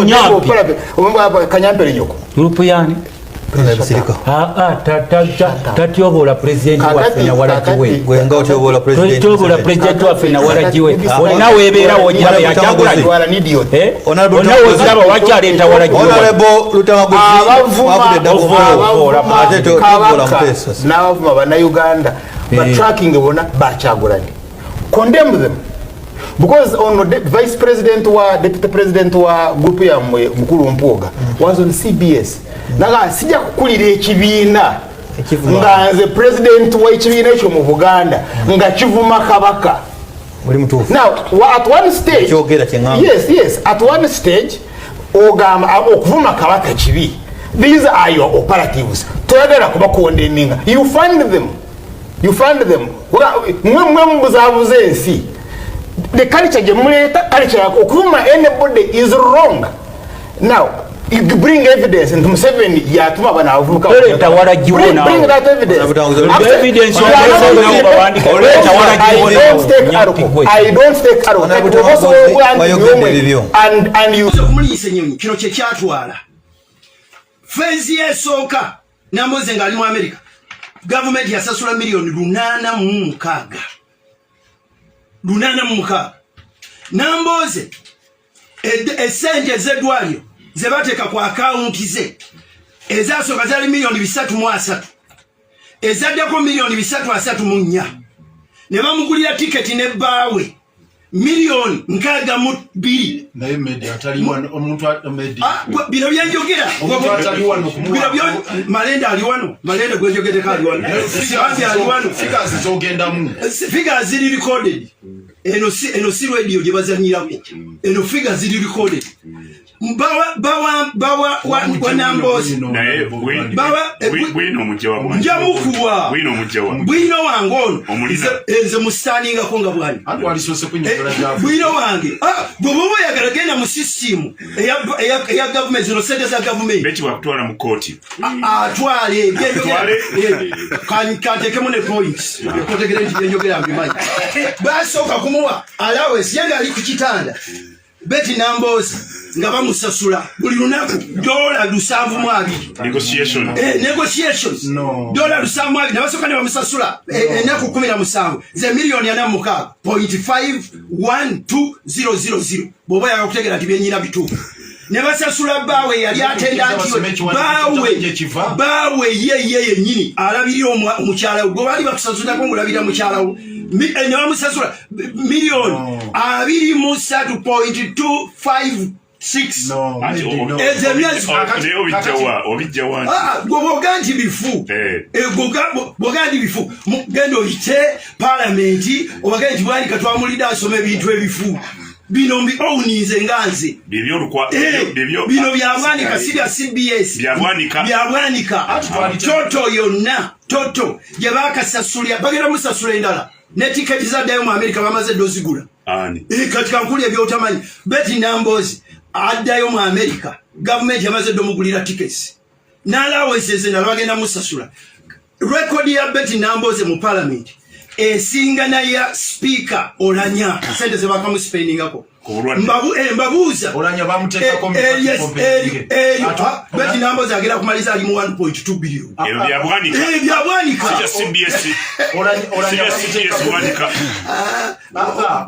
Nyampi. Kanyampere nyoko. Group yani? Tatyobola pulezidenti waffe nawalagiwe. Totyobola pulezidenti waffe nawalagiwe. Olina webeera wogiraba yakyagulanyi, olina wogiraba wakyaleeta walagiwe. N'abavuma Bannayuganda batracking bonna bakyagulanyi, condemn them, because ono vice president wa, deputy president wa group yammwe, mukulu Mpuuga, was on CBS naga sijja kukulira ekibiina nga nze president w'ekibiina ekyo mu Buganda nga kivuma Kabaka. Now at one stage, yes, at one stage ogamba okuvuma Kabaka kibi. These are your operatives, toyagala kubacondemninga. You fund them, you fund them. Mwe mwe mubuzabuza ensi. The culture gye muleeta, culture okuvuma anybody is wrong. Now you bring evidence nti Museveni yatuma bano abavubuka. Bring that evidence. Evidence. I don't take arrow. And you Okumulinyisa ennyonyi kino kyekyatwala phase esooka. Namboze ng'ali mu America, gavumenti yasasula miliyoni 86, 86. Namboze esente ez'eddwaliro ze bateeka ku akawunti ze, ezasooka zali miliyoni 330, ezaddako miliyoni 334, ne bamugulira tiketi ne bbaawe miliyoni 62. Naye Medi atali wano, omuntu Medi. Ah, bino byenjogera. Omuntu atali wano Bino Malende ali wano, Malende gwenjogeddeko ali wano, Bambi ali wano. Figures zogendamu. Figures ziri recorded. Eno si radio gye bazanyirako eno, figures ziri recorded. Bawa wa Nambozi. Naye Baba, bwino omujja wa Njamukuwa. Bwino omujja wa Bwino wange ono. Omulina. Nze musitandingako nga bwali. Anti walisoose kunnyonnyola gyavu. Bwino wange. Ah, bw'oba oyagala genda mu sisitimu eya gavumenti, zino sente za gavumenti. Beki wakutwala mu kooti. Atwale. Atwale. Kantekemu ne points otegere nti byenjogera mbimanyi. Basooka kumuwa allowance ye ngaali ku kitanda. Beti Nambozi nga bamusasula buli lunaku $72. Negotiation. Negotiations. No. $72, nabasooka ne bamusasula ennaku 17 ze miliyoni 46.512000. Bw'oba yaga kutegeera nti byenyina bituufu, ne basasula bbaawe yali atenda nti baawe Gye kiva. Baawe ye yennyini alabirira omukyala we gwe baali bakusasulako ng'olabirira mukyala we. Ne bamusasula miliyoni 23.256. No, Anti Medi, no. Ezo emyezi Naye obijjawa nti Ah, gwe bwoga nti bifu. Eh, bwoga nti bifu, genda oyite palamenti obagende nti Bwanika twamulidde asoma ebintu ebifu. Bino mbi owninze nga nze. Bibyo olukwa. Eh, Bibyo. Bino bya Bwanika, si bya CBS. Bya Bwanika. Bya Bwanika. Total yonna, total gye bakasasulya, bagenda musasula endala ne tiketi zaddayo mu Amerika bamaze dde ozigula. Ani? Eh, kati kankuli ebyotamanyi. Beti Nambozi addayo mu Amerika, gavumenti yamaze dde omugulira tickets n'allowances endala, bagenda musasula. Rekodi ya Beti Namboze mu parliament esinga naya Speaker Olanya sente zebakamuspendingako. Ku bulwadde. Mbabuuza. Olanya bamuteekako Yes, Beti Namboze agenda kumaliza ali mu 1.2 billion. Ebyo bya Bwanika. Bya Bwanika. Si bya CBS. Olanya Si bya CBS, Bwanika. Olanya.